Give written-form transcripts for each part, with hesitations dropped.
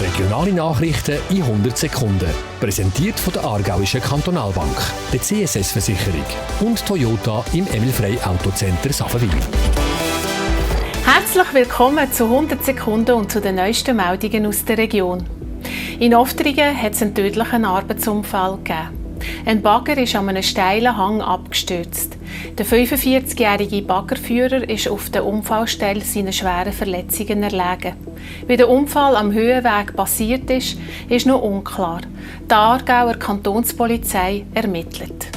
Regionale Nachrichten in 100 Sekunden. Präsentiert von der Aargauischen Kantonalbank, der CSS-Versicherung und Toyota im Emil Frey Autocenter Safenwil. Herzlich willkommen zu 100 Sekunden und zu den neuesten Meldungen aus der Region. In Oftringen hat es einen tödlichen Arbeitsunfall gegeben. Ein Bagger ist an einem steilen Hang abgestürzt. Der 45-jährige Baggerführer ist auf der Unfallstelle seiner schweren Verletzungen erlegen. Wie der Unfall am Höhenweg passiert ist noch unklar. Die Aargauer Kantonspolizei ermittelt.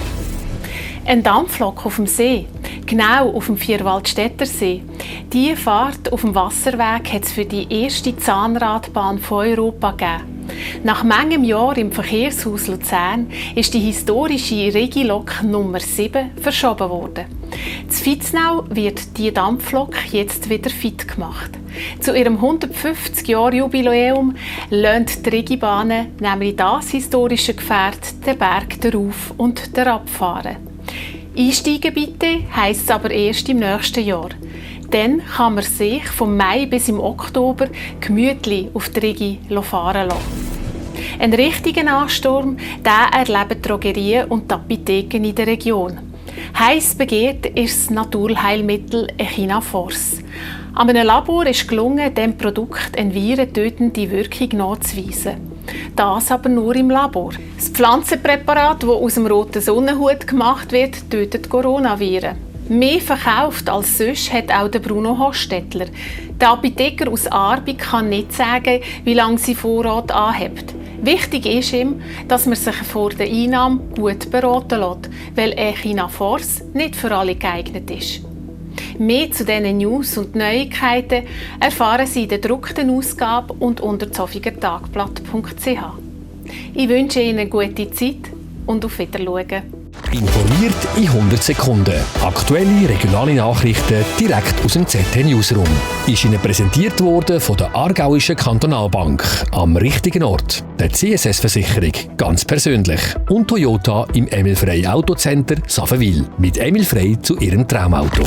Ein Dampflok auf dem See, genau auf dem Vierwaldstätter See. Diese Fahrt auf dem Wasserweg hat es für die erste Zahnradbahn von Europa gegeben. Nach manchem Jahr im Verkehrshaus Luzern ist die historische Regilok Nummer 7 verschoben worden. In Vitznau wird die Dampflok jetzt wieder fit gemacht. Zu ihrem 150-Jahr-Jubiläum lernt die Regibahnen nämlich das historische Gefährt den Berg darauf und derabfahren. Einsteigen bitte heisst es aber erst im nächsten Jahr. Dann kann man sich vom Mai bis im Oktober gemütlich auf die Rigi fahren lassen. Einen richtigen Ansturm erleben die Drogerien und die Apotheken in der Region. Heiß begehrt ist das Naturheilmittel Echinafors. An einem Labor ist gelungen, dem Produkt eine virentötende Wirkung nachzuweisen. Das aber nur im Labor. Das Pflanzenpräparat, das aus dem roten Sonnenhut gemacht wird, tötet Coronaviren. Mehr verkauft als sonst hat auch der Bruno Hostetler. Der Apotheker aus Aarbi kann nicht sagen, wie lange sein Vorrat anhebt. Wichtig ist ihm, dass man sich vor der Einnahme gut beraten lässt, weil Echinafors nicht für alle geeignet ist. Mehr zu diesen News und Neuigkeiten erfahren Sie in der gedruckten Ausgabe und unter zofigertagblatt.ch. Ich wünsche Ihnen eine gute Zeit und auf Wiedersehen. Informiert in 100 Sekunden. Aktuelle regionale Nachrichten direkt aus dem ZT Newsroom. Ist Ihnen präsentiert worden von der Aargauischen Kantonalbank. Am richtigen Ort. Der CSS-Versicherung. Ganz persönlich. Und Toyota im Emil Frey Autocenter Safenwil. Mit Emil Frey zu Ihrem Traumauto.